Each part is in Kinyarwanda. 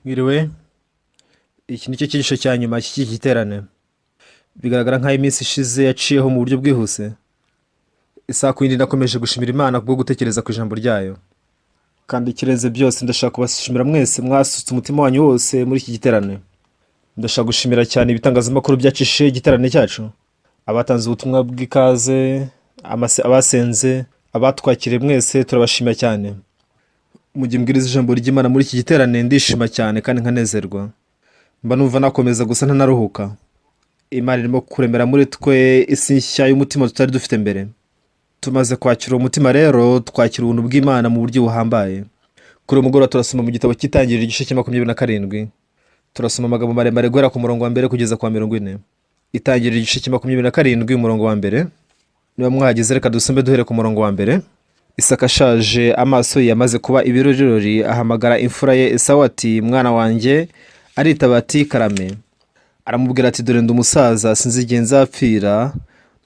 Mwiriwe, iki nicyo cyigisho cya nyuma cy'iki giterane. Bigaragara nk'aho iminsi ishize yaciyeho mu buryo bwihuse. Isaha ku yindi nakomeje gushimira Imana kubwo gutekereza ku ijambo ryayo. Kandi ikirenze byose, ndashaka kubashimira mwese mwasutse umutima wanyu wose muri iki giterane. Ndashaka gushimira cyane ibitangazamakuru byacishije igiterane cyacu, abatanze ubutumwa bw'ikaze, abasenze, abatwakiriye, mwese turabashimira cyane. Mu gihe mbwiriza ijambo ry'Imana muri iki giterane, ndishima cyane kandi nkanezerwa. Mba numva nakomeza gusa ntanaruhuka. Imana irimo kuremera muri twe isi nshya y'umutima tutari dufite mbere. Tumaze kwakira uwo mutima rero, twakira ubuntu bw'Imana mu buryo buhambaye. Kuri uyu mugoroba turasoma mu gitabo cy'Itangiriro, igice cya 27. Turasoma amagambo maremare guhera ku murongo wa mbere kugeza ku wa 40. Itangiriro, igice cya 27, umurongo wa mbere. Niba mwahageze, reka dusome duhere ku murongo wa mbere. Isaka ashaje, amaso ye yamaze kuba ibirorirori, ahamagara imfura ye Esawu ati: "Mwana wanjye." Aritaba ati: "Karame." Aramubwira ati: "Dore ndi umusaza, sinzi igihe nzapfira.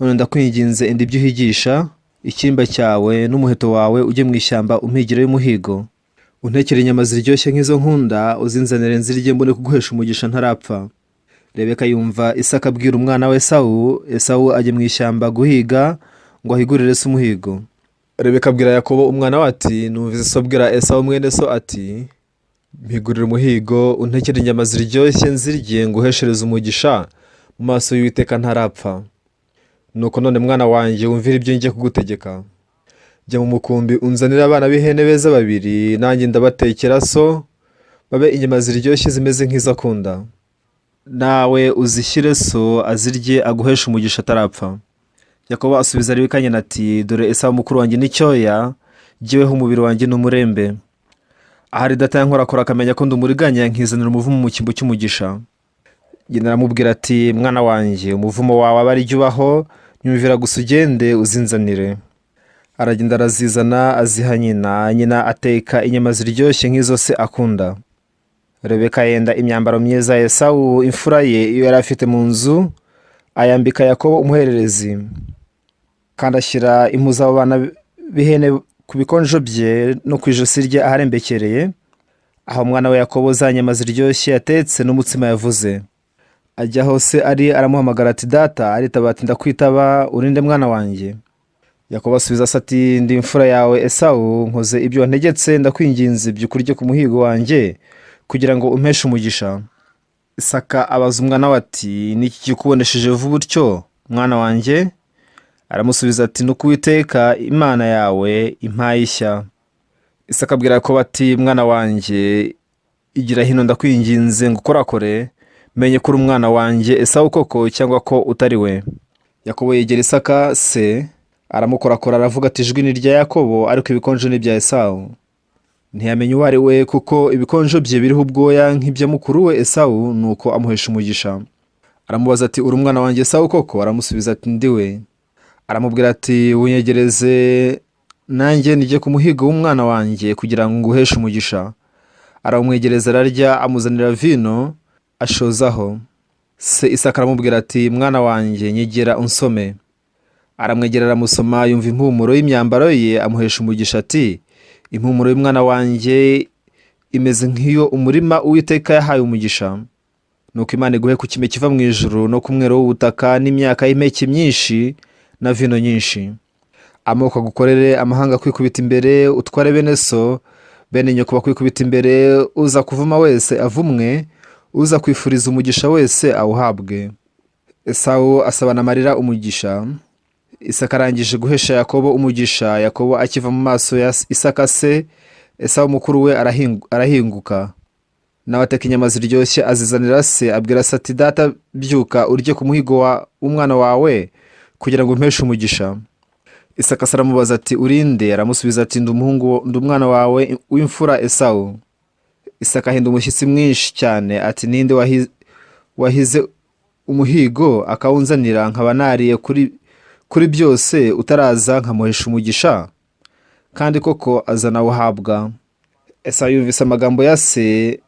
None ndakwinginze, enda ibyo uhigisha, icyimba cyawe n'umuheto wawe, ujye mu ishyamba umpigire umuhigo, untekere inyama ziryoshye nk'izo nkunda, uzinzanire nzirye, mbone kuguhesha umugisha ntarapfa." Rebeka yumva Isaka abwira umwana we Esawu. Esawu ajya mu ishyamba guhiga ngo ahigurire se umuhigo. Rebeka abwira Yakobo umwana we ati: "Numvise so abwira Esawu mwene so ati: 'Mpigurire umuhigo, untekere inyama ziryoshye nzirye, nguheshereze umugisha mu maso y'Uwiteka ntarapfa.' Nuko none, mwana wanjye, wumvire ibyo ngiye kugutegeka. Jya mu mukumbi unzanire abana b'ihene beza babiri, nanjye ndabatekera so, babe inyama ziryoshye zimeze nk'izo akunda. Nawe uzishyire so azirye, aguheshe umugisha atarapfa." Yakobo asubiza Rebeka nyina ati: "Dore Esawu mukuru wanjye ni cyoya, jyeweho umubiri wanjye ni umurembe. Ahari data yankorakora akamenya ko ndi umuriganya, nkizanira umuvumo mu cyimbo cy'umugisha." Nyina aramubwira ati: "Mwana wanjye, umuvumo wawe abe ari jye ubaho, nyumvira gusa ugende uzinzanire." Aragenda arazizana, aziha nyina. Nyina ateka inyama ziryoshye nk'izo se akunda. Rebeka yenda imyambaro myiza ya Esawu imfura ye, iyo yari afite mu nzu, ayambika Yakobo umuhererezi, kandi ashyira impu z'abo bana b'ihene ku bikonjo bye no ku ijosi rye aharembekereye. Aha umwana we Yakobo za nyama ziryoshye yatetse n'umutsima yavuze. Ajya aho se ari, aramuhamagara ati: "Data." Aritaba ati: "Ndakwitaba, uri nde, mwana wanjye?" Yakobo asubiza se ati: "Ndi imfura yawe Esawu. Nkoze ibyo wantegetse. Ndakwinginze, byuka urye ku muhigo wanjye kugira ngo umpeshe umugisha." Isaka abaza umwana we ati: "Niki kikubonesheje vuba utyo, mwana wanjye?" Aramusubiza ati: "Nuko Uwiteka Imana yawe impaye ishya." Isaka abwira Yakobo ati: "Mwana wanjye, igira hino, ndakwinginze, ngukorakore, menye ko uri umwana wanjye Esawu koko cyangwa ko utari we." Yakobo yegera Isaka se, aramukorakora, aravuga ati: "Ijwi ni irya Yakobo, ariko ibikonjo ni ibya Esawu." Ntiyamenya uwo ari we, kuko ibikonjo bye biriho ubwoya nk'ibya mukuru we Esawu. Nuko amuhesha umugisha. Aramubaza ati: "Uri umwana wanjye Esawu koko?" Aramusubiza ati: "Ndi we." Aramubwira ati: "Wunyegereze nanjye nijye ku muhigo w'umwana wanjye kugira ngo nguheshe umugisha." Aramwegereza, ararya, amuzanira vino ashozaho. Se Isaka aramubwira ati: "Mwana wanjye, nyegera unsome." Aramwegera, aramusoma, yumva impumuro y'imyambaro ye, amuhesha umugisha ati: "Impumuro y'umwana wanjye imeze nk'iyo umurima Uwiteka yahaye umugisha. Nuko Imana iguhe ku kime kiva mu ijuru no ku mwero w'ubutaka n'imyaka y'impeke myinshi na vino nyinshi. Amoko agukorere, amahanga akwikubita imbere. Utware bene so, bene nyoko bakwikubita imbere. Uza kuvuma wese avumwe, uza kwifuriza umugisha wese awuhabwe." Esawu asabana amarira umugisha. Isaka arangije guhesha Yakobo umugisha, Yakobo akiva mu maso ya Isaka se, Esawu mukuru we arahinguka. Nawe ateka inyama ziryoshye, azizanira se. Abwira se ati: "Data, byuka urye ku muhigo w'umwana wawe kugira ngo umpeshe umugisha." Isaka se aramubaza ati: "Uri nde?" Aramusubiza ati: "Ndi umuhungu, ndi umwana wawe w'imfura Esawu." Isaka ahinda umushyitsi mwinshi cyane ati: "Ninde wahize umuhigo akawunzanira, nkaba nariye kuri byose utaraza, nkamuhesha umugisha? Kandi koko azanawuhabwa." Esawu yumvise amagambo ya se,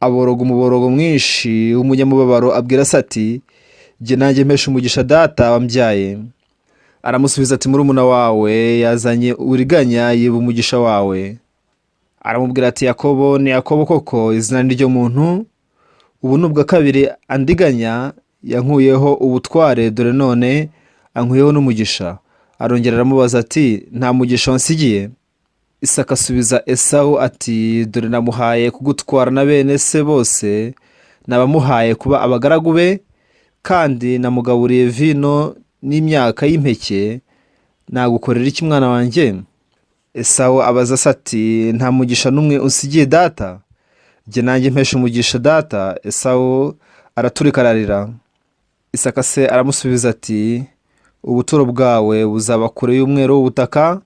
aboroga umuborogo mwinshi w'umunyamubabaro. Abwira se ati: "Jye nanjye mpesha umugisha data wambyaye." Aramusubiza ati: "Murumuna wawe yazanye uburiganya, yiba umugisha wawe." Aramubwira ati: "Yakobo ni Yakobo koko, izina ni ryo muntu. Ubu ni ubwa kabiri andiganya, yankuyeho ubutware, dore none ankuyeho n'umugisha." Arongera aramubaza ati: "Nta mugisha wansigiye?" Isaka asubiza Esawu ati: "Dore namuhaye kugutwara na bene se bose, nabamuhaye kuba abagaragu be, kandi namugaburiye vino n'imyaka y'impeke. Nagukorera iki, mwana wanjye?" Esawu abaza se ati: "Nta mugisha n'umwe unsigiye, data? Jye nanjye mpesha umugisha data." Esawu araturika ararira. Isaka se aramusubiza ati: "Ubuturo bwawe buzaba kure y'umwero w'ubutaka,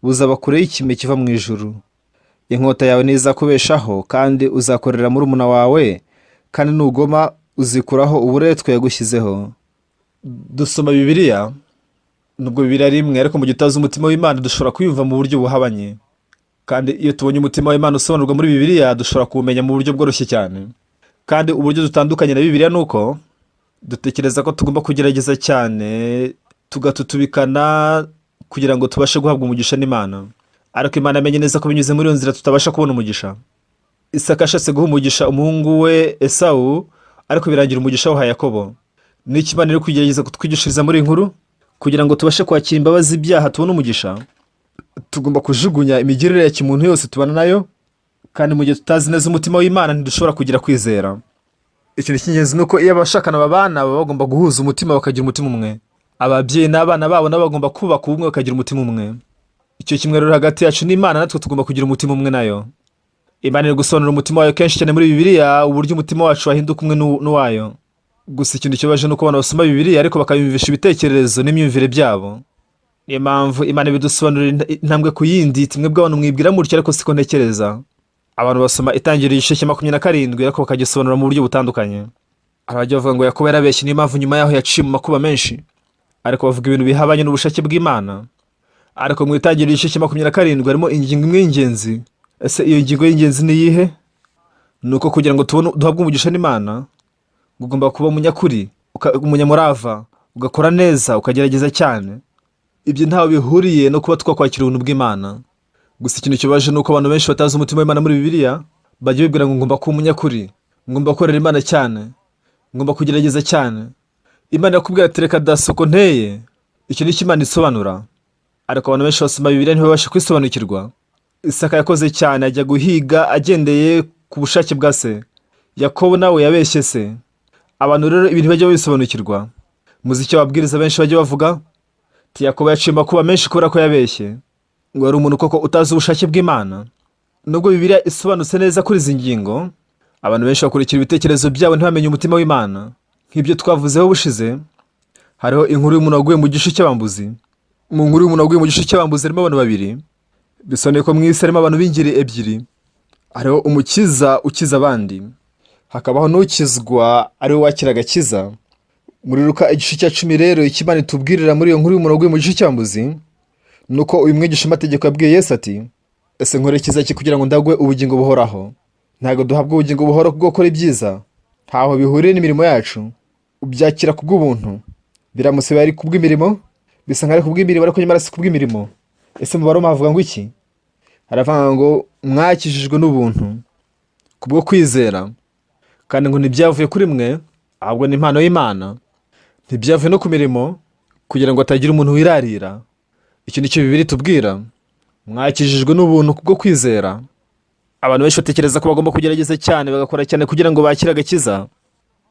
buzaba kure y'ikime kiva mu ijuru. Inkota yawe ntizakubeshaho, kandi uzakorera murumuna wawe, kandi nugoma uzikuraho uburetwa yagushyizeho." Dusoma Bibiliya, nubwo Bibiliya ari imwe, ariko mu gihe utazi umutima w'Imana dushobora kuyumva mu buryo buhabanye. Kandi iyo tubonye umutima w'Imana usobanurwa muri Bibiliya, dushobora kuwumenya mu buryo bworoshye cyane. Kandi uburyo dutandukanye na Bibiliya ni uko dutekereza ko tugomba kugerageza cyane, tugatutubikana kugira ngo tubashe guhabwa umugisha n'Imana. Ariko Imana amenye neza ko binyuze muri iyo nzira tutabasha kubona umugisha. Isaka yashatse guha umugisha umuhungu we Esawu, ariko birangira umugisha awuha Yakobo. N'iki Imana iri kugerageza kutwigishiriza muri iyi nkuru? Kugira ngo tubashe kwakira imbabazi z'ibyaha, tubone umugisha, tugomba kujugunya imigirire ya kimuntu yose tubana nayo. Kandi mu gihe tutazi neza umutima w'Imana, ntidushobora kugira kwizera. Ikintu cy'ingenzi ni uko iyo abashakana babana, baba bagomba guhuza umutima, bakagira umutima umwe. Ababyeyi n'abana babo nabo bagomba kubaka ubumwe, bakagira umutima umwe. Icyo kimwe rero hagati yacu n'Imana, natwe tugomba kugira umutima umwe nayo. Imana iri gusobanura umutima wayo kenshi cyane muri Bibiliya, uburyo umutima wacu wahinduka umwe n'uwayo. Gusa ikintu kibabaje ni uko abantu basoma Bibiliya ariko bakayumvisha ibitekerezo n'imyumvire byabo. Niyo mpamvu Imana ibidusobanurira intambwe ku yindi, iti: "Mwebwe abantu mwibwira mutyo, ariko siko ntekereza." Abantu basoma Itangiriro igice cya 27, ariko bakagisobanura mu buryo butandukanye. Hari abajya bavuga ngo Yakobo yarabeshye, niyo mpamvu nyuma yaho yaciye mu makuba menshi, ariko bavuga ibintu bihabanye n'ubushake bw'Imana. Ariko mu Itangiriro igice cya 27 harimo ingingo imwe y'ingenzi. Ese iyo ngingo y'ingenzi ni iyihe? Ni uko kugira ngo tubone, duhabwe umugisha n'Imana, ugomba kuba umunyakuri, umunyamurava, ugakora neza, ukagerageza cyane. Ibyo ntaho bihuriye no kuba twakwakira ubuntu bw'Imana. Gusa ikintu kibabaje ni uko abantu benshi batazi umutima w'Imana muri Bibiliya bajya bibwira ngo ngomba kuba umunyakuri, ngomba gukorera Imana cyane, ngomba kugerageza cyane. Imana irakubwira ati: "Reka da, siko nteye." Icyo ni cyo Imana isobanura. Ariko abantu benshi basoma Bibiliya ntibabashe kwisobanukirwa. Isaka yakoze cyane, ajya guhiga agendeye ku bushake bwa se. Yakobo nawe yabeshye se. Abantu rero ibintu bajya babisobanukirwa. Muzi icyo ababwiriza benshi bajya bavuga? Ati: "Yakobo yaciye amakuba menshi kubera ko yabeshye." Ngo yari umuntu koko utazi ubushake bw'Imana. Nubwo Bibiliya isobanutse neza kuri izi ngingo, abantu benshi bakurikira ibitekerezo byabo, ntibamenye umutima w'Imana. Nk'ibyo twavuzeho bushize, hariho inkuru y'umuntu waguye mu gico cy'abambuzi. Mu nkuru y'umuntu waguye mu gico cy'abambuzi harimo abantu babiri. Bisobanuye ko mu isi harimo abantu b'ingeri ebyiri. Hariho umukiza ukiza abandi, hakabaho n'ukizwa, ari we wakira agakiza. Muri Luka igice cya 10 rero, icyo Imana itubwirira muri iyo nkuru y'umuntu waguye mu gico cy'abambuzi ni uko uyu mwigisha amategeko yabwiye Yesu ati: "Ese nkore icyiza ki kugira ngo ndagwe ubugingo buhoraho?" Ntabwo duhabwa ubugingo buhoraho kubwo gukora ibyiza, ntaho bihuriye n'imirimo yacu. Ubyakira kubw'ubuntu. Biramutse bibaye ari kubw'imirimo, bisa nkaho ari kubw'imirimo, ariko nyamara si kubw'imirimo. Ese mu Baroma havuga ngo iki? Haravuga ngo mwakijijwe n'ubuntu kubwo kwizera, kandi ngo ntibyavuye kuri mwe, ahubwo ni impano y'Imana. Ntibyavuye no ku mirimo, kugira ngo hatagira umuntu wirarira. Icyo ni cyo Bibiliya itubwira: mwakijijwe n'ubuntu kubwo kwizera. Abantu benshi batekereza ko bagomba kugerageza cyane, bagakora cyane kugira ngo bakire agakiza.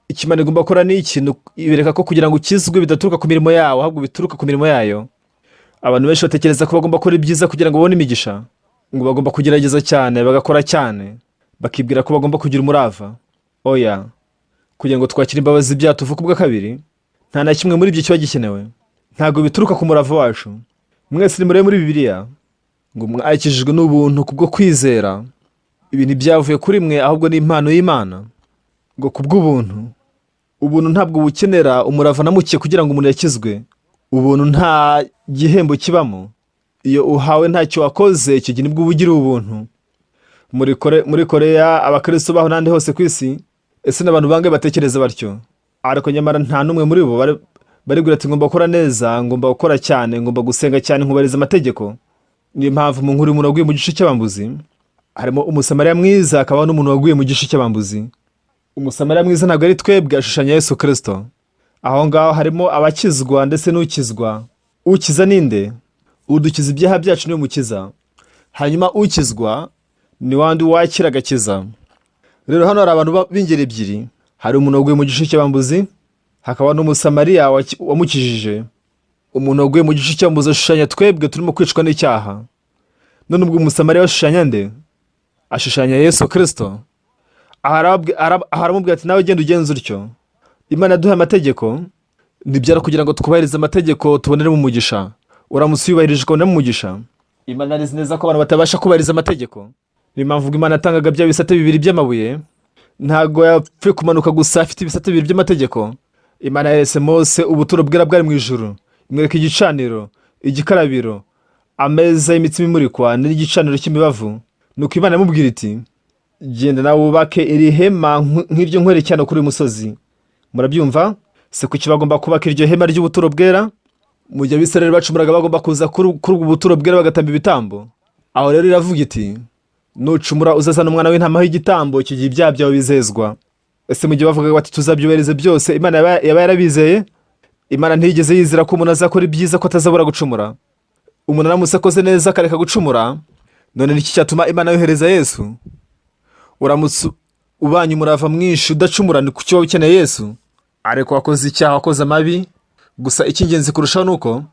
Icyo Imana igomba gukora ni ikintu ibereka ko kugira ngo ukizwe bidaturuka ku mirimo yawo, ahubwo bituruka ku mirimo yayo. Abantu benshi batekereza ko bagomba gukora ibyiza kugira ngo babone imigisha, ngo bagomba kugerageza cyane, bagakora cyane, bakibwira ko bagomba kugira umurava. Oya, kugira ngo twakire imbabazi z'ibyaha, tuvuke ubwa kabiri, nta na kimwe muri ibyo kiba gikenewe. Ntabwo bituruka ku murava wacu. Mwese nimurebe muri Bibiliya ngo mwakijijwe n'ubuntu kubwo kwizera, ibintu byavuye kuri mwe, ahubwo ni impano y'Imana, ngo kubw'ubuntu. Ubuntu ntabwo bukenera umurava na muke kugira ngo umuntu yakizwe. Ubuntu nta gihembo kibamo. Iyo uhawe ntacyo wakoze, icyo gihe nibwo uba ugira ubuntu. Muri Koreya, abakristo baho n'ahandi hose ku isi, ese n'abantu bangahe batekereza batyo? Ariko nyamara nta n'umwe muri bo baribwira ati: "Ngomba gukora neza, ngomba gukora cyane, ngomba gusenga cyane, nkubahiriza amategeko." Niyo mpamvu mu nkuru y'umuntu waguye mu gico cy'abambuzi Harimo Umusamariya mwiza, hakabaho n'umuntu waguye mu gico cy'abambuzi. Umusamariya mwiza ntabwo ari twebwe, ashushanya Yesu Kirisito. Aho ngaho harimo abakizwa ndetse n'ukizwa. Ukiza ninde? Udukiza ibyaha byacu niwe mukiza. Hanyuma ukizwa ni wandi wakira agakiza. Rero hano hari abantu b'ingeri ebyiri. Hari umuntu waguye mu gico cy'abambuzi, hakaba n'Umusamariya wamukijije. Umuntu waguye mu gico cy'abambuzi ashushanya twebwe turimo kwicwa n'icyaha. None ubwo Umusamariya ashushanya nde? Ashushanya Yesu Kirisito. Aha aramubwira ati: "Nawe genda ugenza utyo." Imana yaduhaye amategeko, ntibyara kugira ngo twubahirize amategeko tuboneremo umugisha. Uramutse uyubahirije ukabonamo umugisha. Imana yarizi neza ko abantu batabasha kubahiriza amategeko. Niyo mpamvu ubwo Imana yatangaga bya bisate bibiri by'amabuye, ntabwo yapfuye kumanuka gusa afite ibisate bibiri by'amategeko. Imana yeretse Mose ubuturo bwera bwari mu ijuru, imwereka igicaniro, igikarabiro, ameza y'imitsima imurikwa n'igicaniro cy'imibavu. Nuko Imana imubwira iti: "Genda nawe wubake iri hema nk'iryo nkwereke hano kuri uyu musozi." Murabyumva se? Kuki bagomba kubaka iryo hema ry'ubuturo bwera? Mu gihe Abisirayeli bacumuraga, bagomba kuza kuri ubwo buturo bwera bagatamba ibitambo. Aho rero iravuga iti: "Nucumura uzazana umwana w'intama w'igitambo, icyo gihe ibyaha byawe bizezwa." Ese mu gihe bavugaga bati: "Tuzabyubahiriza byose", Imana yaba yarabizeye? Imana ntiyigeze yizera ko umuntu azakora ibyiza ko atazabura gucumura. Umuntu aramutse akoze neza akareka gucumura, none niki cyatuma Imana yohereza Yesu? Uramutse ubanye umurava mwinshi udacumura, ni kuki waba ukeneye Yesu? Ariko wakoze icyaha, wakoze amabi. Gusa icy'ingenzi kurushaho ni uko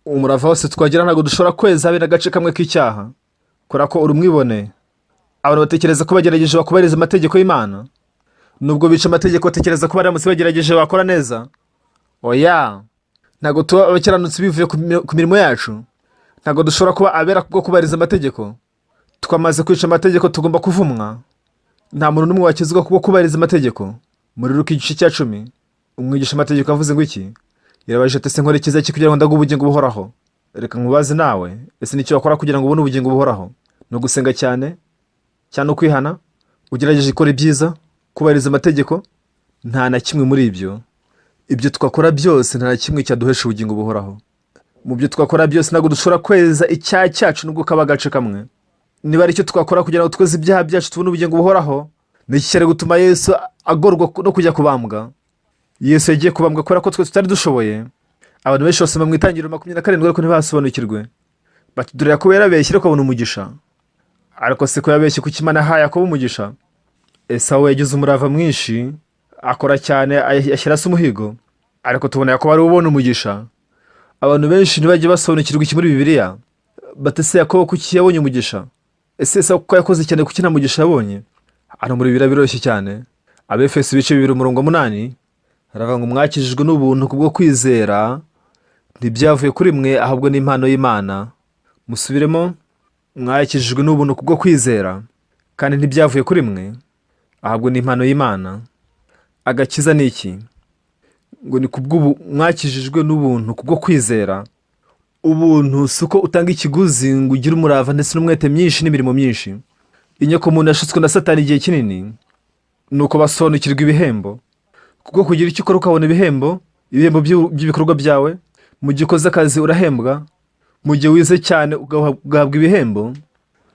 umurava wose twagira ntabwo dushobora kweza habe n'agace kamwe k'icyaha, kubera ko uri umwibone. Abantu batekereza ko bagerageje bakubahiriza amategeko y'Imana. Nubwo bica amategeko, batekereza ko baramutse bagerageje bakora neza. Oya, ntabwo tuba abakiranutsi bivuye ku mirimo yacu. Ntabwo dushobora kuba abera kubwo kubahiriza amategeko. Twamaze kwica amategeko, tugomba kuvumwa. Nta muntu n'umwe wakizwa kubwo kubahiriza amategeko. Muri Luka igice cya 10, umwigisha amategeko avuze ngo iki? Yarabajije ati: "Ese nkore icyiza ki kugira ngo ndague ubugingo buhoraho?" Reka nkubaze nawe: ese nicyo wakora kugira ngo ubone ubugingo buhoraho? Ni ugusenga cyane cyane, ukwihana, ugerageje gukora ibyiza, kubahiriza amategeko? Nta na kimwe muri ibyo. Ibyo twakora byose, nta na kimwe cyaduhesha ubugingo buhoraho. Mu byo twakora byose, ntabwo dushobora kweza icyaha cyacu nubwo kaba agace kamwe. Niba ari icyo twakora kugira ngo tweze ibyaha byacu tubone ubugingo buhoraho, ni iki cyari gutuma Yesu agorwa no kujya kubambwa? Yesu yagiye kubambwa kubera ko twe tutari dushoboye. Abantu benshi basoma mu Itangiriro 27 ariko ntibasobanukirwe. Bati: "Dore Yakobo yarabeshye ariko abona umugisha." Ariko se ko yabeshye, kuki Imana yahaye Yakobo umugisha? Esawu yagize umurava mwinshi, akora cyane, ashyira se umuhigo, ariko tubona Yakobo ari we ubona umugisha. Abantu benshi ntibajye basobanukirwa iki muri Bibiliya. Bati: "Ese Yakobo kuki yabonye umugisha? Ese Esawu kuko yakoze cyane, kuki nta mugisha yabonye?" Hano muri Bibiliya biroroshye cyane. Abefeso ibice 2 umurongo wa 8 haravuga ngo: "Mwakijijwe n'ubuntu kubwo kwizera, ntibyavuye kuri mwe, ahubwo ni impano y'Imana." Musubiremo: mwakijijwe n'ubuntu kubwo kwizera, kandi ntibyavuye kuri mwe, ahubwo ni impano y'Imana. Agakiza ni iki? Ngo ni kubw'ubu mwakijijwe n'ubuntu kubwo kwizera. Ubuntu si uko utanga ikiguzi ngo ugire umurava ndetse n'umwete myinshi n'imirimo myinshi. Inyoko muntu yashutswe na Satani igihe kinini, ni uko basobanukirwa ibihembo kubwo kugira icyo ukora ukabona ibihembo, ibihembo by'ibikorwa byawe. Mu gihe ukoze akazi urahembwa, mu gihe wize cyane ugahabwa ibihembo.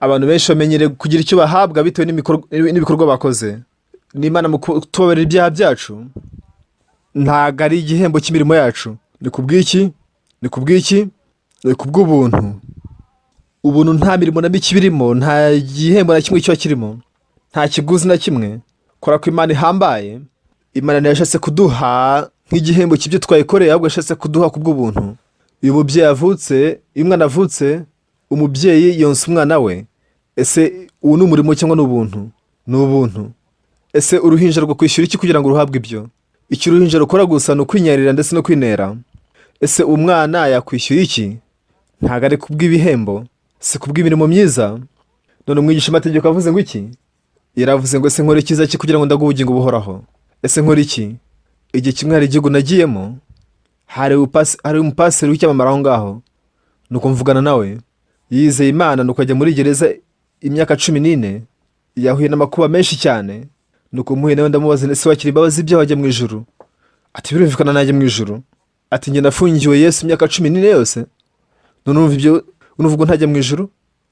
Abantu benshi bamenyereye kugira icyo bahabwa bitewe n'ibikorwa bakoze. N'Imana mu kutubabarira ibyaha byacu ntabwo ari igihembo cy'imirimo yacu. Ni kubw'iki? Ni kubw'iki? Ni kubw'ubuntu. Ubuntu nta mirimo na mike ibirimo, nta gihembo na kimwe kiba kirimo, nta kiguzi na kimwe. Kora ko Imana ihambaye. Imana ntiyashatse kuduha nk'igihembo cy'ibyo twayikoreye, ahubwo yashatse kuduha kubw'ubuntu. Iyo umubyeyi avutse, iyo umwana avutse, umubyeyi yonsa umwana we. Ese ubu ni umurimo cyangwa ni ubuntu? Ni ubuntu. Ese uruhinja rwo kwishyura iki kugira ngo ruhabwe ibyo? Icyo uruhinja rukora gusa ni ukwinyarira ndetse no kwinera. Ese umwana yakwishyura iki? Ntabwo ari kubw'ibihembo, si kubw'imirimo myiza. None umwigisha amategeko avuze ngo iki? Yaravuze ngo: "Ese nkore icyiza ki kugira ngo ndague ubugingo buhoraho? Ese nkore iki?" Igihe kimwe hari igihugu nagiyemo, hari umupasiteri w'icyamamare aho ngaho, nuko mvugana nawe. Yizeye Imana, nuko ajya muri gereza imyaka 14, yahuye n'amakuba menshi cyane. Nuko mpuye nawe ndamubaza: "Ese wakira imbabazi z'ibyaha wajya mu ijuru?" Ati: "Birumvikana, najya mu ijuru." Ati: "Njye nafungiwe Yesu imyaka 14 yose, none urumva ibyo, urumva ubwo ntajya mu ijuru?"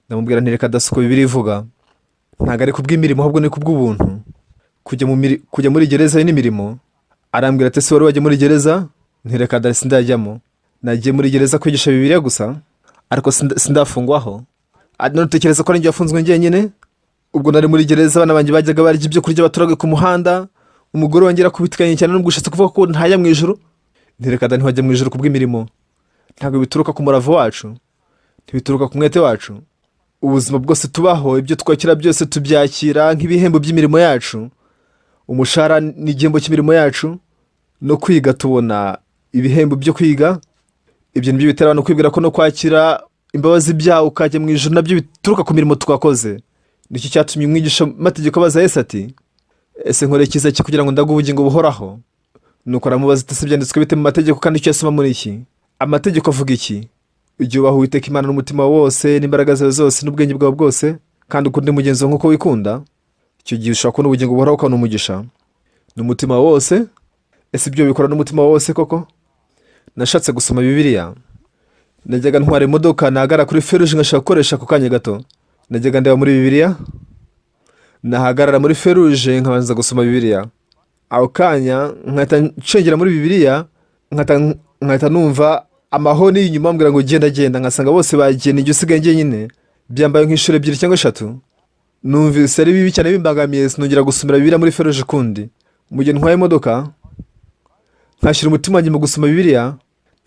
Ndamubwira nti: "Reka da, siko Bibiliya ivuga." Ntabwo ari kubw'imirimo, ahubwo ni kubw'ubuntu. Kujya muri gereza n'imirimo. Arambwira ati: "Ese wari wajya muri gereza?" Nti: "Reka da, sindajyamo. Nagiye muri gereza kwigisha Bibiliya gusa, ariko sindafungwaho." None utekereza ko ari njye wafunzwe njyenyine? Ubwo nari muri gereza, abana banjye bajyaga barya ibyo kurya abaturage ku muhanda. Umugore wanjye arakubitanye cyane, nubwo ushatse kuvuga ko ntajya mu ijuru. Nti: "Reka da, ntiwajya mu ijuru kubw'imirimo." Ntabwo bituruka ku murava wacu, ntibituruka ku mwete wacu. Ubuzima bwose tubaho, ibyo twakira byose, tubyakira nk'ibihembo by'imirimo yacu. Umushahara ni igihembo cy'imirimo yacu. No kwiga, tubona ibihembo byo kwiga. Ibyo nibyo bitera abantu kwibwira ko no kwakira imbabazi byawe ukajya mu ijuru nabyo bituruka ku mirimo twakoze. Nicyo cyatumye umwigisha mategeko abaza Yesu ati: "Ese nkore icyiza ki kugira ngo ndague ubugingo buhoraho?" Nuko aramubaza ati: "Ese byanditswe bite mu mategeko, kandi icyo yasoma muri iki? Amategeko avuga iki? Ujye wubaha Uwiteka Imana n'umutima wose, n'imbaraga zawe zose, n'ubwenge bwawe bwose, kandi ukunde mugenzi wawe nk'uko wikunda. Icyo gihe ushobora kubona ubugingo buhoraho, ukabona umugisha." N'umutima wose. Ese ibyo bikora n'umutima wose koko? Nashatse gusoma Bibiliya. Najyaga ntwara imodoka, nahagara kuri feruje ngashaka gukoresha ako kanya gato. Najyaga ndeba muri Bibiliya, nahagarara muri feruje nkabanza gusoma Bibiliya. Ako kanya nkahita ncengera muri Bibiliya, nkahita numva amahoni y'inyuma ambwira ngo: "Genda, genda." Ngasanga bose bagiye, ninjye usigaye njyenyine. Byambaye nk'inshuro ebyiri cyangwa eshatu. Numvise ari bibi cyane, bimbangamiye, sinongera gusomera Bibiliya muri feruje ukundi. Mu gihe ntwaye imodoka nkashyira umutima wanjye mu gusoma Bibiliya,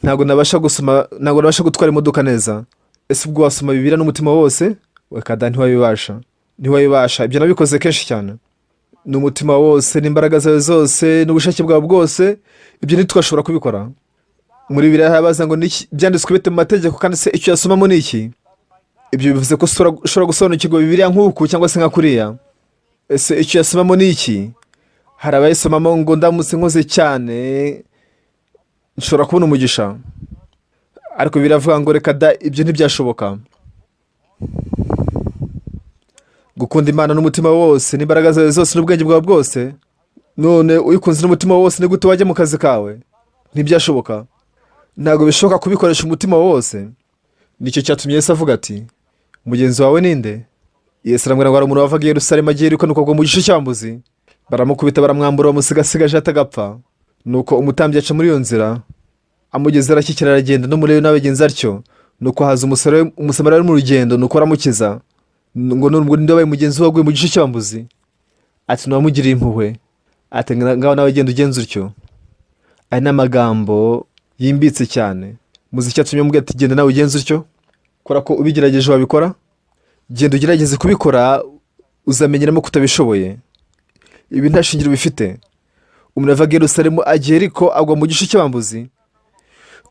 ntabwo nabasha gusoma, ntabwo nabasha gutwara imodoka neza. Ese ubwo wasoma Bibiliya n'umutima wose? Reka da, ntiwabibasha, ntiwabibasha. Ibyo nabikoze kenshi cyane. N'umutima wose, n'imbaraga zawe zose, n'ubushake bwawe bwose, ibyo ntitwashobora kubikora. Muri Bibiliya harabaza ngo: "Niki byanditswe bite mu mategeko, kandi se icyo yasomamo ni iki?" Ibyo bivuze ko ushobora gusobanukirwa Bibiliya nk'uku cyangwa se nka kuriya. Ese icyo yasomamo ni iki? Hari abayisomamo ngo: "Ndamutse nkoze cyane nshobora kubona umugisha." Ariko biravuga ngo: "Reka da, ibyo ntibyashoboka." Gukunda Imana n'umutima wose, n'imbaraga zawe zose, n'ubwenge bwawe bwose. None uyikunze n'umutima wose, ni gute wajya mu kazi kawe? Ntibyashoboka. Ntabwo bishoboka kubikoresha umutima wose. Nicyo cyatumye Yesu avuga ati: "Mugenzi wawe ninde?" Yesu aramubwira ngo: "Hari umuntu wavaga i Yerusalemu agiye Yeriko, nuko agwa mu gico cy'abambuzi, baramukubita, baramwambura, bamusigasigaje atagapfa. Nuko umutambyi aca muri iyo nzira, amugeze arashyikira, aragenda. N'Umulewi nawe abigenza atyo. Nuko haza Umusamariya wari mu rugendo, nuko aramukiza." Ngo nubwo ninde wabaye mugenzi we waguye mu gico cy'abambuzi? Ati: "Ntiwamugiriye impuhwe." Ati: "Ngaho nawe genda ugenza utyo." Aya ni amagambo yimbitse cyane. Muzi icyatumye amubwira ati: "Genda nawe ugenza utyo"? Kubera ko ubigerageje wabikora. Genda ugerageze kubikora, uzamenyeramo ko utabishoboye. Ibi nta shingiro bifite. Umuntu ava i Yerusalemu agiye Yeriko, agwa mu gico cy'abambuzi.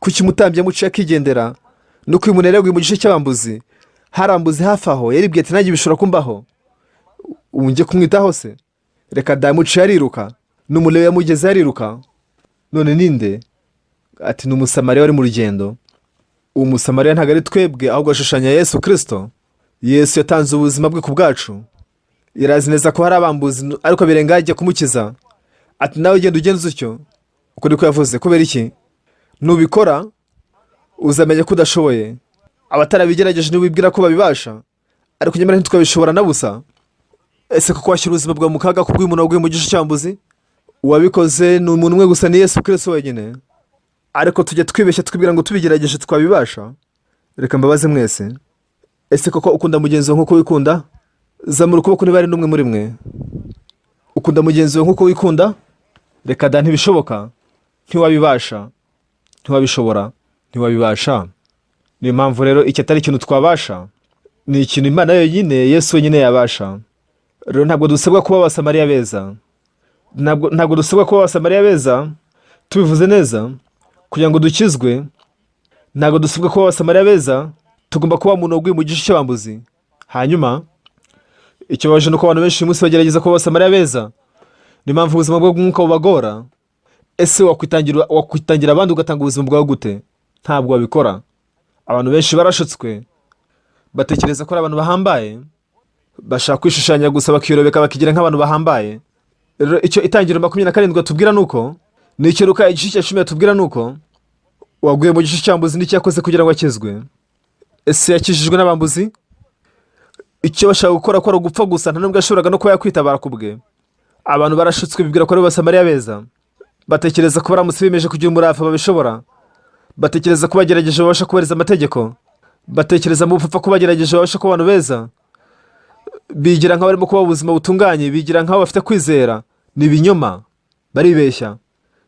Kuki umutambyi yamuciye akigendera? Nuko uyu muntu yari yaguye mu gico cy'abambuzi, harambuze hafi aho, yaribwiye ati: "Nanjye bishobora kumbaho, ubu njye kumwitaho se? Reka da." Yamuciye ariruka. N'Umulewi yamugezeho ariruka. None ninde? Ati: "Ni Umusamariya wari mu rugendo." Uwo Musamariya ntabwo ari twebwe, ahubwo ashushanya Yesu Kirisito. Yesu yatanze ubuzima bwe ku bwacu. Yarazi neza ko hari abambuzi, ariko birenga ajya kumukiza. Ati: "Nawe ugenda ugenza utyo." Uko niko yavuze. Kubera iki? Nubikora uzamenya ko udashoboye. Abatarabigerageje ntibibwira ko babibasha, ariko nyamara ntitwabishobora na busa. Ese koko washyira ubuzima bwawe mu kaga kubw'umuntu waguye mu gico cy'abambuzi? Uwabikoze ni umuntu umwe gusa, ni Yesu Kirisito wenyine. Ariko tujya twibeshya, twibwira ngo tubigerageje twabibasha. Reka mbabaze mwese: ese koko ukunda mugenzi wawe nk'uko wikunda? Zamura ukuboko niba hari n'umwe muri mwe ukunda mugenzi wawe nk'uko wikunda. Reka da, ntibishoboka, ntiwabibasha, ntiwabishobora, ntiwabibasha. Niyo mpamvu rero iki atari ikintu twabasha, ni ikintu Imana yonyine, Yesu wenyine yabasha. Rero ntabwo dusabwa kuba Abasamariya beza. Ntabwo dusabwa kuba Abasamariya beza. Tubivuze neza, kugira ngo dukizwe ntabwo dusabwa kuba Abasamariya beza, tugomba kuba umuntu waguye mu gico cy'abambuzi. Hanyuma ikibabaje ni uko abantu benshi uyu munsi bagerageza kuba Abasamariya beza. Niyo mpamvu ubuzima bw'umwuka bubagora. Ese wakwitangira abandi, ugatanga ubuzima bwawe gute? Ntabwo wabikora. Abantu benshi barashutswe, batekereza ko ari abantu bahambaye, bashaka kwishushanya gusa, bakiyorobeka, bakigira nk'abantu bahambaye. Rero icyo Itangiriro 27 batubwira ni uko, nicyo Luka igice cya 10 batubwira ni uko waguye mu gico cy'abambuzi n'icyo yakoze kugira ngo akizwe. Ese yakijijwe n'abambuzi? Icyo bashaka gukora ko ari ugupfa gusa, nta nubwo yashoboraga no kuba yakwitabara ku bwe. Abantu barashutswe, bibwira ko ari Abasamariya beza. Batekereza ko baramutse biyemeje kugira umurava babishobora. Batekereza ko bagerageje babasha kubahiriza amategeko. Batekereza mu bupfapfa ko bagerageje babasha kuba abantu beza. Bigira nk'aho barimo kubaho ubuzima butunganye, bigira nk'aho bafite kwizera. Ni ibinyoma, baribeshya.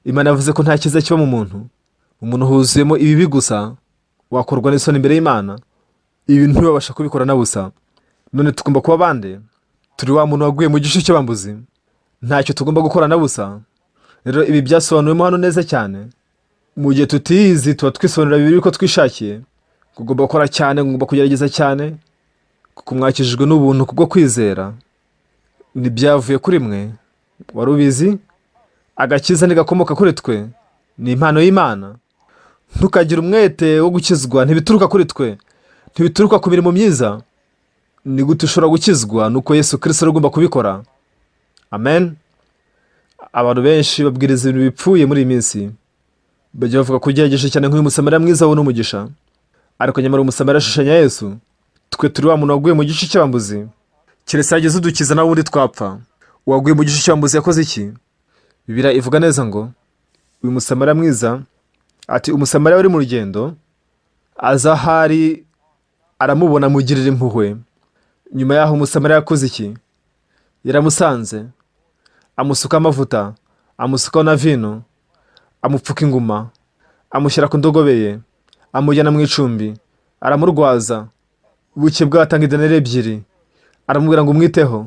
Imana yavuze ko nta cyiza kiba mu muntu. Umuntu huzuyemo ibibi gusa, wakorwa n'isoni imbere y'Imana. Ibi ntibabasha kubikora na busa. None tugomba kuba bande? Turi wa muntu waguye mu gico cy'abambuzi. Ntacyo tugomba gukora na busa. Rero ibi byasobanuwemo hano neza cyane. Mu gihe tutiyizi, tuba twisobanurira bibiri uko twishakiye. Ugomba gukora cyane, ugomba kugerageza cyane, kuko mwakijijwe n'ubuntu kubwo kwizera, ntibyavuye kuri mwe. Wari ubizi? Agakiza ntigakomoka kuri twe, ni impano y'Imana. Ntukagire umwete wo gukizwa, ntibituruka kuri twe, ntibituruka ku mirimo myiza. Ni gute ushobora gukizwa? Ni uko Yesu Kirisito ari ugomba kubikora. Amen. Abantu benshi babwiriza ibintu bipfuye muri iyi minsi. Bajya bavuga ko ugerageje cyane nk'uyu Musamariya mwiza wabona umugisha, ariko nyamara Umusamariya ashushanya Yesu. Twe turi wa muntu waguye mu gico cy'abambuzi. Keretse hagize udukiza, nawe ubundi twapfa. Uwaguye mu gico cy'abambuzi yakoze iki? Bibiliya ivuga neza ngo uyu Musamariya mwiza, ati: "Umusamariya wari mu rugendo aza ahari, aramubona, amugirira impuhwe." Nyuma y'aho Umusamariya yakoze iki? Yaramusanze, amusuka amavuta, amusukaho na vino, amupfuka inguma, amushyira ku ndogobe ye, amujyana mu icumbi, aramurwaza. Buke bwatanga idenari 2, aramubwira ngo: "Umwiteho,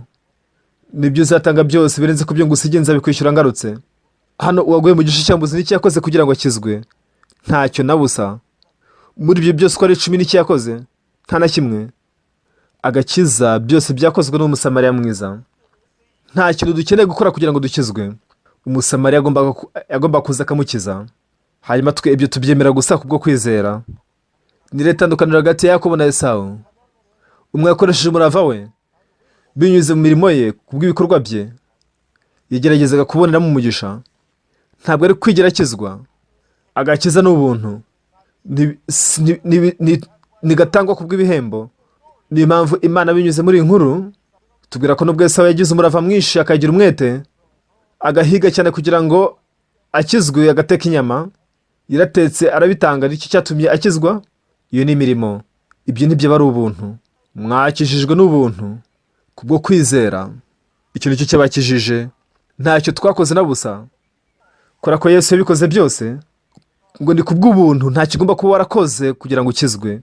nibyo uzatanga byose birenze ku byo ngusigiye nzabikwishyura ngarutse." Hano uwaguye mu gico cy'abambuzi n'icyo yakoze kugira ngo akizwe? Ntacyo na busa. Muri ibyo byose uko ari 10, n'icyo yakoze? Nta na kimwe. Agakiza byose byakozwe n'Umusamariya mwiza. Nta kintu dukeneye gukora kugira ngo dukizwe. Umusamariya yagombaga kuza akamukiza. Hanyuma twe ibyo tubyemera gusa kubwo kwizera. Ni rero itandukaniro hagati ya Yakobo na Esawu. Umwe yakoresheje umurava we binyuze mu mirimo ye, kubw'ibikorwa bye yageragezaga kuboneramo umugisha. Ntabwo ari kwigera akizwa. Agakiza ni ubuntu, ntigatangwa kubw'ibihembo. Niyo mpamvu Imana binyuze muri iyi nkuru tubwira ko nubwo Esawu yagize umurava mwinshi, akagira umwete, agahiga cyane kugira ngo akizwe, agateka inyama, yaratetse arabitanga, nicyo cyatumye akizwa? Iyo ni imirimo. Ibyo ntibyo ari ubuntu. Mwakijijwe n'ubuntu kubwo kwizera. Icyo nicyo cyabakijije. Ntacyo twakoze na busa, kubera ko Yesu yabikoze byose. Ngo ni kubw'ubuntu, nta kigomba kuba warakoze kugira ngo ukizwe.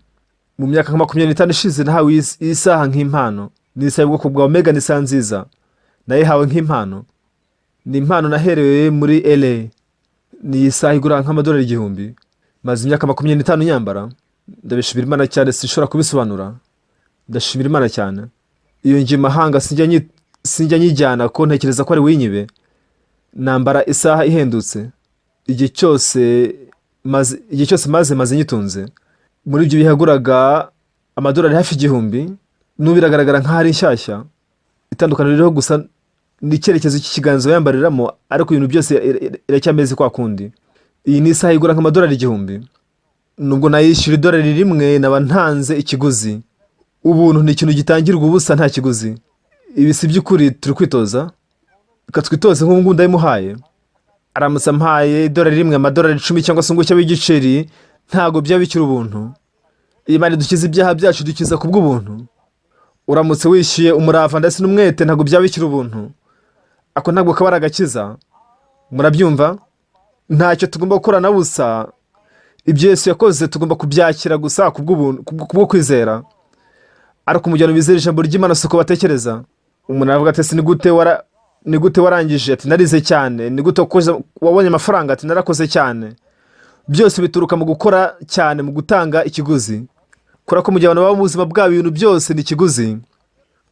Mu myaka nka 25 ishize nahawe iyi saha nk'impano. Ni isaha y'ubwoko bwa Omega, ni isaha nziza, nayihawe nk'impano. Ni impano naherewe muri LA. Ni isaha igura nk'amadolari 1000. Maze imyaka 25 nyambara. Ndabishimira Imana cyane, sinshobora kubisobanura. Ndashimira Imana cyane. Iyo ngiye mu mahanga sinjya nyijyana, ko ntekereza ko ari winyibe. Nambara isaha ihendutse igihe cyose maze, igihe cyose maze nyitunze. Muri ibyo bihe yaguraga amadolari hafi 1000. N'ubu biragaragara nk'aho ari nshyashya. Itandukaniro ririho gusa ni icyerekezo cy'ikiganza yambariramo, ariko ibintu byose iracyameze kwa kundi. Iyi ni isaha igura nk'amadolari 1000. Nubwo nayishyura idolari 1, naba ntanze ikiguzi. Ubuntu ni ikintu gitangirwa ubusa, nta kiguzi. Ibi si by'ukuri turi kwitoza? Reka twitoze. Nk'ubu ngubu ndayimuhaye. Aramutse ampaye idolari 1, amadolari 10 cyangwa se ungushya w'igiceri, ntabwo byaba bikiri ubuntu. Imana idukiza ibyaha byacu, idukiza ku bw'ubuntu. Uramutse wishyuye umurava ndetse n'umwete, ntabwo byaba bikiri ubuntu. Ako ntabwo kaba ari agakiza. Murabyumva? Ntacyo tugomba gukora na busa. Ibyo Yesu yakoze tugomba kubyakira gusa ku bw'ubuntu, kubwo kwizera. Ariko umujyana bizera ijambo ry'Imana si uko batekereza. Umuntu aravuga ati: "Ese ni gute warangije?" Ati: "Narize cyane." "Ni gute wabonye amafaranga?" Ati: "Narakoze cyane." Byose bituruka mu gukora cyane, mu gutanga ikiguzi, kubera ko mu gihe abantu baba mu buzima bwabo ibintu byose ni ikiguzi.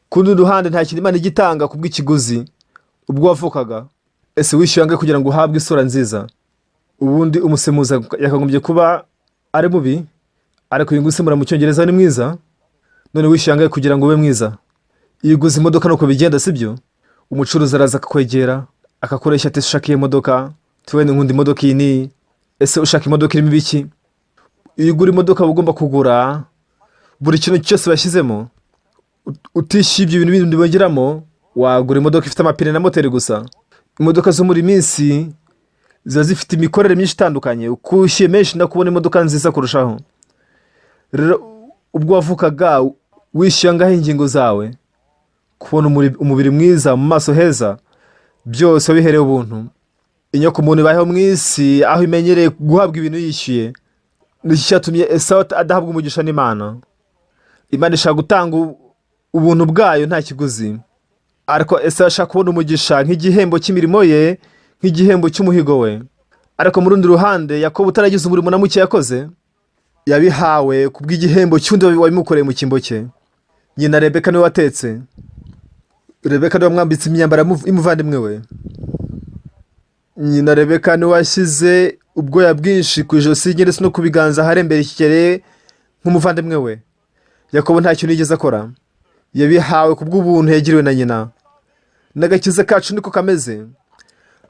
Ku rundi ruhande, nta kintu Imana ijya itanga ku bw'ikiguzi. Ubwo wavukaga, ese wishyuye angahe kugira ngo uhabwe isura nziza? Ubundi umusemuzi yakagombye kuba ari mubi, ariko uyu nguyu usemura mu Cyongereza ni mwiza. None wishyuye angahe kugira ngo ube mwiza? Iyo uguze imodoka nuko bigenda, sibyo? Umucuruzi araza akakwegera, akakureshya, ati: "Ushaka iyi modoka?" Tuwene nkunda imodoka iyi n'iyi. "Ese ushaka imodoka irimo ibiki?" Iyo ugura imodoka uba ugomba kugura buri kintu cyose bashyizemo. Utishyuye ibyo bintu bindi bongeramo, wagura imodoka ifite amapine na moteri gusa. Imodoka zo muri iyi minsi ziba zifite imikorere myinshi itandukanye. Uko wishyuye menshi, no kubona imodoka nziza kurushaho. Rero ubwo wavukaga, wishyuye angahe ingingo zawe? Kubona umubiri mwiza, mu maso heza, byose wabiherewe ubuntu. Inyoko umuntu ibayeho mu isi aho imenyereye guhabwa ibintu yishyuye. Nicyo cyatumye Esawu adahabwa umugisha n'Imana. Imana ishaka gutanga ubuntu bwayo nta kiguzi, ariko Esawu ashaka kubona umugisha nk'igihembo cy'imirimo ye, nk'igihembo cy'umuhigo we. Ariko mu rundi ruhande, Yakobo utaragize umurimo na muke yakoze, yabihawe ku bw'igihembo cy'undi wabimukoreye mu cyimbo cye. Nyina Rebeka niwe watetse. Rebeka niwe wamwambitse imyambaro y'umuvandimwe we. Nyina Rebeka niwe washyize ubwoya bwinshi ku ijosi rye ndetse no ku biganza aharembera ikikere nk'umuvandimwe we. Yakobo nta kintu yigeze akora, yabihawe ku bw'ubuntu yagiriwe na nyina. N'agakiza kacu niko kameze.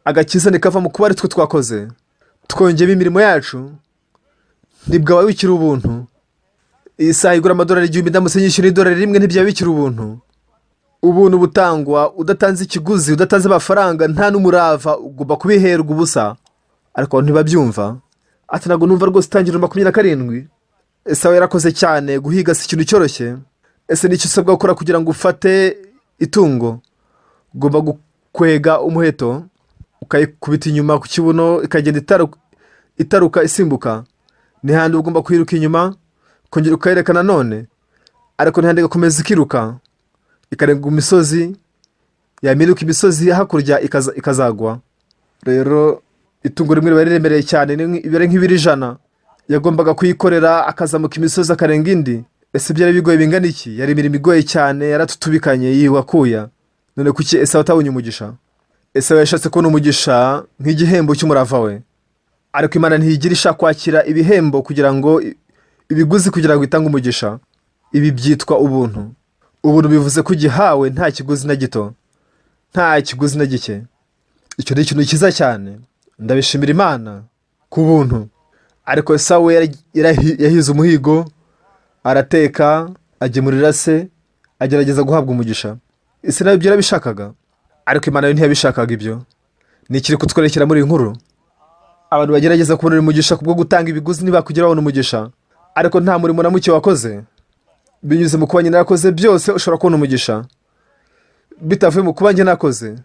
Agakiza ntikava mu kuba ari twe twakoze. Twongeyemo imirimo yacu, ntibwaba bikiri ubuntu. Iyi saha igura amadolari 1000, ndamutse nyishyura idolari rimwe, ntibyaba bikiri ubuntu. Ubuntu butangwa udatanze ikiguzi, udatanze amafaranga, nta n'umurava. Ugomba kubiherwa ubusa, ariko abantu ntibabyumva. Ati: "Ntabwo numva rwose." Itangiriro 27. Esawu yarakoze cyane. Guhiga si ikintu cyoroshye. Ese nicyo usabwa gukora kugira ngo ufate itungo? Ugomba gukwega umuheto, ukayikubita inyuma ku kibuno, ikagenda itaruka isimbuka. N'ihandi ugomba kwiruka inyuma, ukongera ukayereka nanone, ariko n'ihandi igakomeza ikiruka, ikarenga imisozi, yaminuka imisozi hakurya ikazagwa. Rero itungo rimwe riba riremereye cyane, ni ibiro nk'ibiro 100. Yagombaga kuyikorera, akazamuka imisozi, akarenga indi. Ese byari bigoye bingana iki? Yari imirimo igoye cyane, yaratutubikanye, yiwa akuya. None kuki Esawu atabonye umugisha? Esawu yashatse kubona umugisha nk'igihembo cy'umurava we, ariko Imana ntiyigira ishaka kwakira ibihembo kugira ngo ibiguzi kugira ngo itange umugisha. Ibi byitwa ubuntu. Ubuntu bivuze ko ugihawe nta kiguzi na gito, nta kiguzi na gike. Icyo ni ikintu cyiza cyane, ndabishimira Imana ku buntu. Ariko Esawu yahize umuhigo, arateka, agemurira se, agerageza guhabwa umugisha. Ese nawe ibyo yarabishakaga? Ariko Imana yo ntiyabishakaga. Ibyo ni ikiri kutwerekera muri iyi nkuru. Abantu bagerageza kubonera umugisha kubwo gutanga ibiguzi ntibakugera babona umugisha, ariko nta murimo na muke wakoze. Binyuze mu kuba nyina yakoze byose, ushobora kubona umugisha bitavuye mu kuba njye nakoze.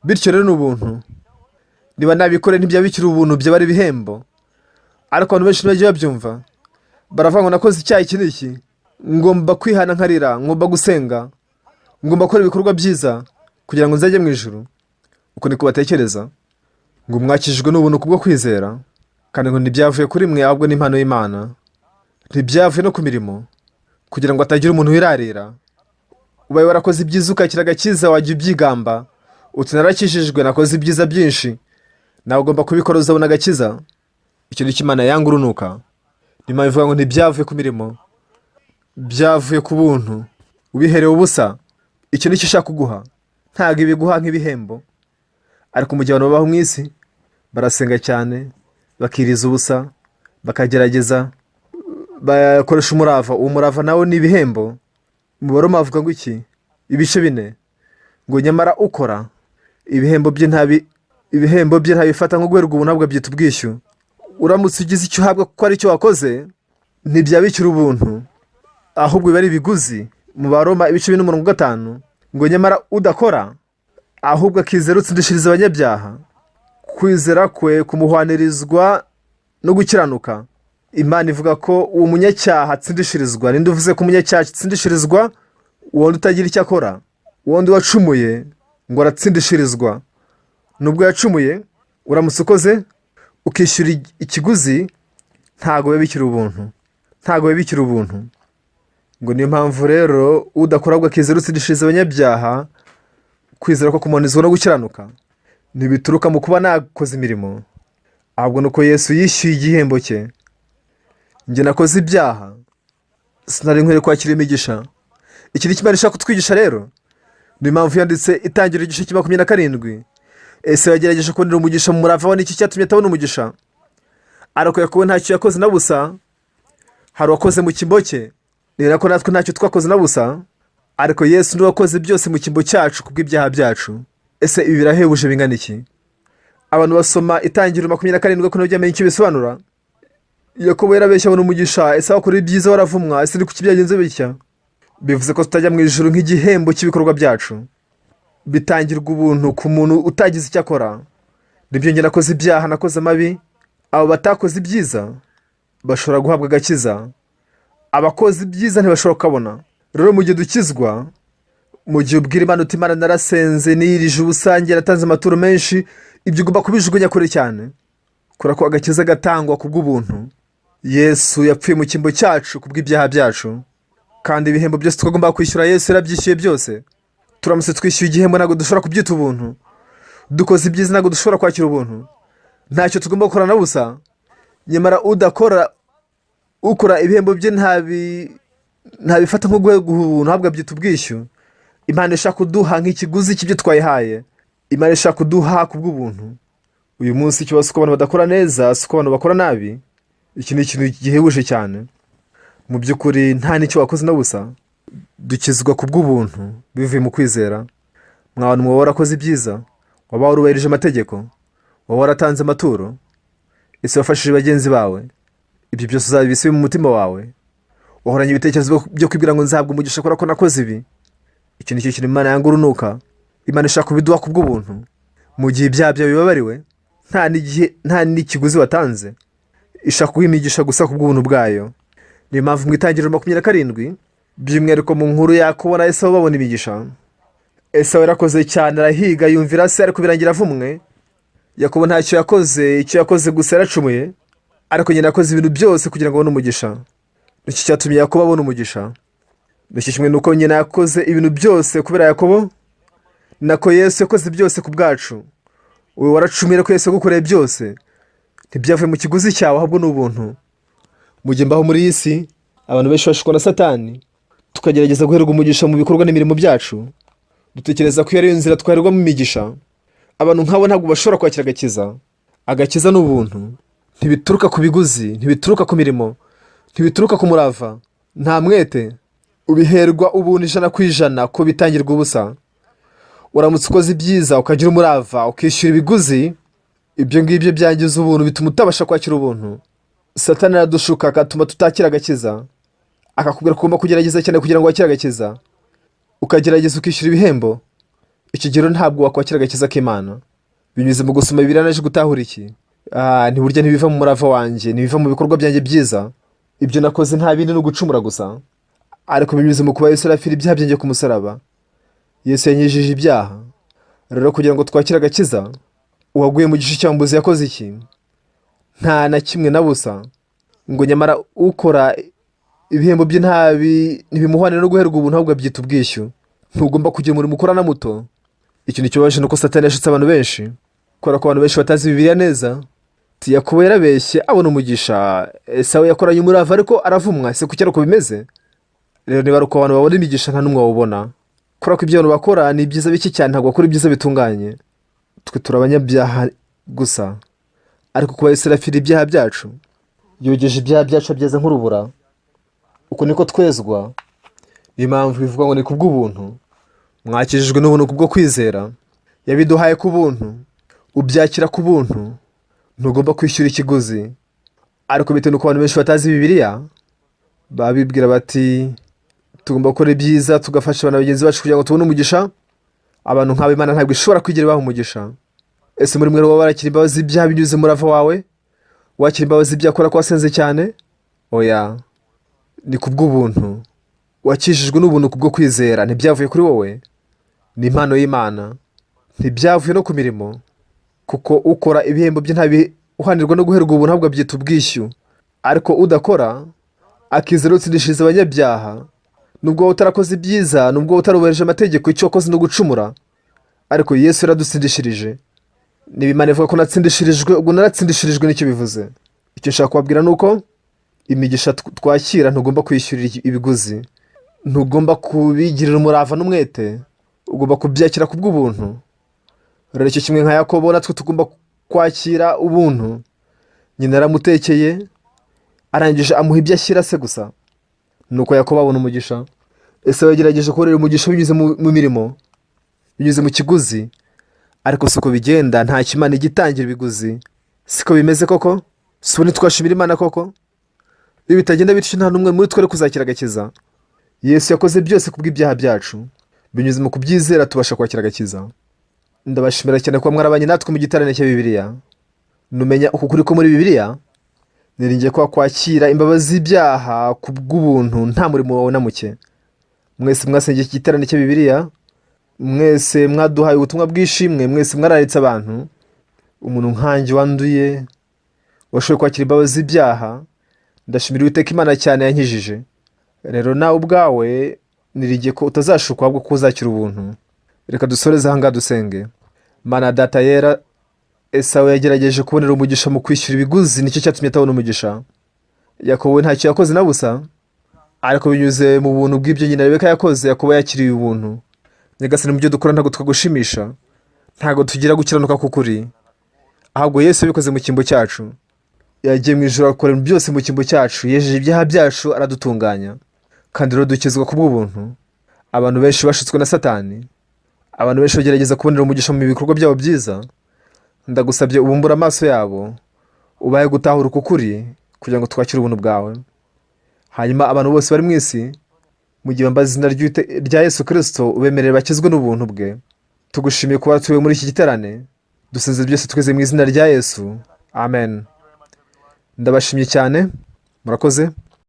Bityo rero ni ubuntu. Niba nabikore, ntibyaba bikiri ubuntu, byaba ari ibihembo. Ariko abantu benshi ntibajya babyumva. Baravuga ngo: "Nakoze icyaha iki n'iki, ngomba kwihana nkarira, ngomba gusenga, ngomba gukora ibikorwa byiza kugira ngo nzajye mu ijuru." Uko niko batekereza. Ngo mwakijijwe n'ubuntu kubwo kwizera, kandi ngo ntibyavuye kuri mwe, ahubwo n'impano y'Imana. Ntibyavuye no ku mirimo, kugira ngo hatagira umuntu wirarira. Ubaye warakoze ibyiza ukakira agakiza, wajya ubyigamba uti: "Narakijijwe, nakoze ibyiza byinshi." Nawe ugomba kubikora, uzabona agakiza. Icyo ni cyo Imana yanga urunuka. Niyo mpamvu ivuga ngo ntibyavuye ku mirimo, byavuye ku buntu, ubiherewe ubusa. Icyo ni cyo ishaka kuguha, ntabwo ibiguha nk'ibihembo. Ariko mu gihe abantu babaho mu isi barasenga cyane, bakiriza ubusa, bakagerageza, bakoresha umurava, uwo murava nawo ni ibihembo. Mu Baroma bavuga ngo iki? Ibice 4, ngo nyamara ukora ibihembo bye ntabifata nko guherwa ubuntu, ahubwo abyita ubwishyu. Uramutse ugize icyo uhabwa kuko ari icyo wakoze, ntibyaba bikiri ubuntu, ahubwo biba ari ibiguzi. Mu Baroma ibice 4 umurongo 5, ngo nyamara udakora, ahubwo akizera utsindishiriza abanyabyaha, kwizera kwe kumuhwanirizwa no gukiranuka. Imana ivuga ko uwo munyacyaha atsindishirizwa. Ninde uvuze ko umunyacyaha atsindishirizwa? Uwo utagira icyo akora, uwo wacumuye, ngo aratsindishirizwa nubwo yacumuye. Uramutse ukoze ukishyura ikiguzi, ntabwo biba bikiri ubuntu, ntabwo biba bikiri ubuntu. Ngo niyo mpamvu rero udakora, ahubwo akizera utsindishiriza abanyabyaha, kwizera ko kumuhanizwa no gukiranuka. Ntibituruka mu kuba nakoze imirimo, ahubwo ni uko Yesu yishyuye igihembo cye. Njye nakoze ibyaha, sinari nkwiye kwakira imigisha. Iki ni Imana ishaka kutwigisha. Rero niyo mpamvu yanditse itangira igice cya 27. Ese yagerageje kubonera umugisha mu murava we? N'iki cyatumye atabona umugisha? Ariko Yakobo ntacyo yakoze na busa, hari uwakoze mu cyimbo cye. Ni nako natwe ntacyo twakoze na busa. Ariko Yesu niwe wakoze byose mu cyimbo cyacu kubw'ibyaha byacu. Ese ibi birahebuje bingana iki? Abantu basoma Itangiriro 27 ko nabyo icyo bisobanura. Yakobo yarabeshya abona umugisha, Esawu akora ibyiza waravumwa. Ese ni kuki byagenze bitya? Bivuze ko tutajya mu ijuru nk'igihembo cy'ibikorwa byacu. Bitangirwa ubuntu ku muntu utagize icyo akora. Nibyo, njye nakoze ibyaha, nakoze amabi. Abo batakoze ibyiza bashobora guhabwa agakiza, abakoze ibyiza ntibashobora kukabona. Rero mu gihe dukizwa, mu gihe ubwira Imana uti: "Imana, narasenze, niyirije ubusange, natanze amaturo menshi," ibyo ugomba kubijugunya kure cyane, kubera ko agakiza gatangwa ku bw'ubuntu. Yesu yapfuye mu cyimbo cyacu kubw'ibyaha byacu, kandi ibihembo byose twagomba kwishyura, Yesu yarabyishyuye byose. Turamutse twishyuye igihembo, ntabwo dushobora kubyita ubuntu. Dukoze ibyiza, ntabwo dushobora kwakira ubuntu. Ntacyo tugomba gukora na busa. Nyamara udakora, ukora ibihembo bye ntabifata nko guha ubuntu, ahubwo abyita ubwishyu. Imana ishaka kuduha nk'ikiguzi cy'ibyo twayihaye. Imana ishaka kuduha ku bw'ubuntu. Uyu munsi ikibazo si uko abantu badakora neza, si uko abantu bakora nabi. Iki ni ikintu gihebuje cyane. Mu by'ukuri nta n'icyo wakoze na busa. Dukizwa ku bw'ubuntu bivuye mu kwizera. Mwa bantu muba warakoze ibyiza, waba warubahirije amategeko, waba waratanze amaturo, ese wafashije bagenzi bawe? Ibyo byose uzabibisibe mu mutima wawe. Wahoranye ibitekerezo byo kwibwira ngo nzahabwa umugisha kubera ko nakoze ibi. Iki ni cyo kintu Imana yanga urunuka. Imana ishaka kubiduha ku bw'ubuntu mu gihe ibyaha byawe bibabariwe, nta n'igihe, nta n'ikiguzi watanze. Ishaka kuguha imigisha gusa ku bw'ubuntu bwayo. Niyo mpamvu mu Itangiriro 27, by'umwihariko mu nkuru Yakobo na Esawu babona imigisha. Esawu yarakoze cyane, arahiga, yumvira se, ariko birangira avumwe. Yakobo ntacyo yakoze, icyo yakoze gusa yaracumuye, ariko nyina yakoze ibintu byose kugira ngo abone umugisha. Nicyo cyatumye Yakobo abona umugisha. Nicyo kimwe nuko nyina yakoze ibintu byose kubera Yakobo, nako Yesu yakoze byose ku bwacu. Wowe waracumuye, ariko Yesu yagukoreye byose. Ntibyavuye mu kiguzi cyawe, ahubwo ni ubuntu. Mu gihe mbaho muri iyi si, abantu benshi bashukwa na Satani, tukagerageza guherwa umugisha mu bikorwa n'imirimo byacu. Dutekereza ko iyo ariyo nzira twaherwamo imigisha. Abantu nk'abo ntabwo bashobora kwakira agakiza. Agakiza ni ubuntu, ntibituruka ku biguzi, ntibituruka ku mirimo, ntibituruka ku murava, nta mwete. Ubiherwa ubuntu 100% ko bitangirwa ubusa. Uramutse ukoze ibyiza, ukagira umurava, ukishyura ibiguzi, ibyo ngibyo byangiza ubuntu, bituma utabasha kwakira ubuntu. Satani aradushuka agatuma tutakira agakiza, akakubwira ko ugomba kugerageza cyane kugira ngo wakire agakiza, ukagerageza ukishyura ibihembo. Icyo gihe rero ntabwo wakwakira agakiza k'Imana. Binyuze mu gusoma Bibiliya naje gutahura iki: ntiburya ntibiva mu murava wanjye, ntibiva mu bikorwa byanjye byiza. Ibyo nakoze nta bindi, ni ugucumura gusa. Ariko binyuze mu kuba Yesu yarapfira ibyaha byanjye ku musaraba, Yesu yanyijije ibyaha. Rero kugira ngo twakire agakiza, uwaguye mu gice cy'ambuzi yakoze iki? Nta na kimwe na busa. Ngo nyamara ukora ibihembo bye ntibimuhwanira no guherwa ubuntu, ahubwo abyita ubwishyu. Ntugomba kugira umurimo ukora na muto. Ikintu kibabaje ni uko Satani yashutse abantu benshi, kubera ko abantu benshi batazi Bibiliya neza. Yakobo yarabeshye abona umugisha, Esawu yakoranye umurava ariko aravumwa. Ese kuki ari uko bimeze? Rero niba ari uko abantu babona imigisha, nta n'umwe wawubona, kubera ko ibyo abantu bakora ni ibyiza bike cyane, ntabwo bakora ibyiza bitunganye. Twe turi abanyabyaha gusa, ariko kuba Yesu yarapfira ibyaha byacu, yogeje ibyaha byacu, abyeza nk'urubura. Uko niko twezwa. Niyo mpamvu bivuga ngo ni kubw'ubuntu mwakijijwe n'ubuntu kubwo kwizera. Yabiduhaye ku buntu, ubyakira ku buntu, ntugomba kwishyura ikiguzi. Ariko bitewe n'uko abantu benshi batazi Bibiliya, babibwira bati tugomba gukora ibyiza, tugafasha abantu bagenzi bacu kugira ngo tubone umugisha. Abantu nk'abo Imana ntabwo ishobora kwigera ibaha umugisha. Ese muri mwe waba warakira imbabazi z'ibyaha binyuze mu murava wawe, wakira imbabazi z'ibyaha kubera ko wasenze cyane? Oya, ni kubw'ubuntu. Wakijijwe n'ubuntu kubwo kwizera. Ntibyavuye kuri wowe, ni impano y'Imana. Ntibyavuye no ku mirimo, kuko ukora ibihembo bye ntabihanirwa no guherwa ubuntu, ahubwo abyita ubwishyu. Ariko udakora, akizera utsindishiriza abanyabyaha. Nubwo wowe utarakoze ibyiza, nubwo wowe utarubahirije amategeko, icyo wakoze ni ugucumura, ariko Yesu yaradutsindishirije. Niba Imana ivuga ko natsindishirijwe, ubwo naratsindishirijwe, nicyo bivuze. Icyo nshaka kubabwira ni uko imigisha twakira, ntugomba kwishyurira ibiguzi, ntugomba kubigirira umurava n'umwete, ugomba kubyakira ku bw'ubuntu. Rero icyo kimwe nka Yakobo, natwe tugomba kwakira ubuntu. Nyina yaramutekeye, arangije amuha ibyo ashyira se gusa, nuko Yakobo abona umugisha. Ese wagerageje kubonera umugisha binyuze mu mirimo, binyuze mu kiguzi? Ariko siko bigenda, nta Imana ijya itangira ibiguzi. Siko bimeze koko? Si ubu ntitwashimira Imana koko? Iyo bitagenda bityo, nta n'umwe muri twe ari kuzakira agakiza. Yesu yakoze byose kubw'ibyaha byacu. Binyuze mu kubyizera tubasha kwakira agakiza. Ndabashimira cyane kuba mwarabanye natwe mu giterane cya Bibiliya. Numenya uku kuri ko muri Bibiliya, niringiye ko wakwakira imbabazi z'ibyaha ku bw'ubuntu, nta murimo wawe na muke. Mwese mwasengeye iki giterane cya Bibiliya, mwese mwaduhaye ubutumwa bw'ishimwe, mwese mwararitse abantu. Umuntu nkanjye wanduye washoboye kwakira imbabazi z'ibyaha, ndashimira Uwiteka Imana cyane yankijije. Rero nawe ubwawe niringiye ko utazashukwa, ahubwo ko uzakira ubuntu. Reka dusoreze aha ngaha dusenge. Mana Data yera, Esawu yagerageje kubonera umugisha mu kwishyura ibiguzi, nicyo cyatumye atabona umugisha. Yakobo ntacyo yakoze na busa, ariko binyuze mu buntu bw'ibyo nyina Rebeka yakoze, Yakobo yakiriye ubuntu. Nyagasani, mu byo dukora ntabwo twagushimisha, ntabwo tugira gukiranuka k'ukuri, ahubwo Yesu yabikoze mu cyimbo cyacu. Yagiye mu ijuru akora ibintu byose mu cyimbo cyacu, yejeje ibyaha byacu, aradutunganya. Kandi rero dukizwa ku bw'ubuntu. Abantu benshi bashutswe na Satani, abantu benshi bagerageza kubonera umugisha mu bikorwa byabo byiza. Ndagusabye ubumbure amaso yabo, ubahe gutahura uku kuri kugira ngo twakire ubuntu bwawe. Hanyuma abantu bose bari mu isi, mu gihe bambaza izina rya Yesu Kirisito, ubemerere bakizwe n'ubuntu bwe. Tugushimiye kuba tuwe muri iki giterane. Dusenze byose twese mu izina rya Yesu, amen. Ndabashimye cyane, murakoze.